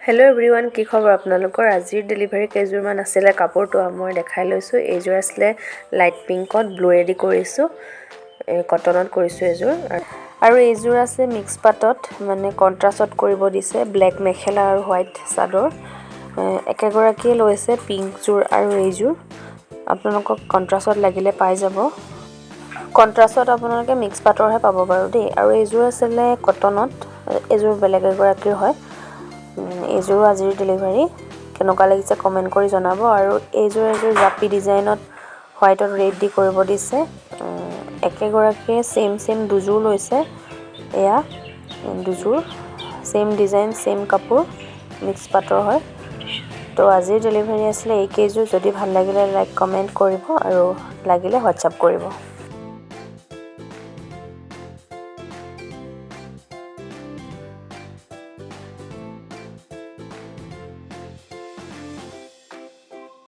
Hello' everyone, কি খবৰ আপোনালোকৰ? আজিৰ ডেলিভাৰী কেইযোৰমান আছিলে কাপোৰটো মই দেখাই লৈছোঁ। এইযোৰ আছিলে লাইট পিংকত ব্লুৱেদি কৰিছোঁ, কটনত কৰিছোঁ এইযোৰ। আৰু এইযোৰ আছে মিক্স পাটত, মানে কণ্ট্ৰাষ্টত কৰিব দিছে, ব্লেক মেখেলা আৰু হোৱাইট চাদৰ। একেগৰাকীয়ে লৈছে পিংকযোৰ আৰু এইযোৰ। আপোনালোকক কণ্ট্ৰাষ্টত লাগিলে পাই যাব। কণ্ট্ৰাষ্টত আপোনালোকে মিক্স পাটৰহে পাব বাৰু দেই। আৰু এইযোৰ আছিলে কটনত, এইযোৰ বেলেগ এগৰাকীৰ হয়। এইযোৰো আজিৰ ডেলিভাৰী। কেনেকুৱা লাগিছে কমেণ্ট কৰি জনাব। আৰু এইযোৰ এযোৰ জাপি ডিজাইনত হোৱাইটত ৰেড দি কৰিব দিছে। একেগৰাকীয়ে ছেইম ছেইম দুযোৰ লৈছে। এয়া দুযোৰ ছেইম ডিজাইন, ছেইম কাপোৰ, মিক্স পাটৰ হয়। তো আজিৰ ডেলিভাৰী আছিলে এইকেইযোৰ। যদি ভাল লাগিলে লাইক, কমেণ্ট কৰিব আৰু লাগিলে হোৱাটছআপ কৰিব।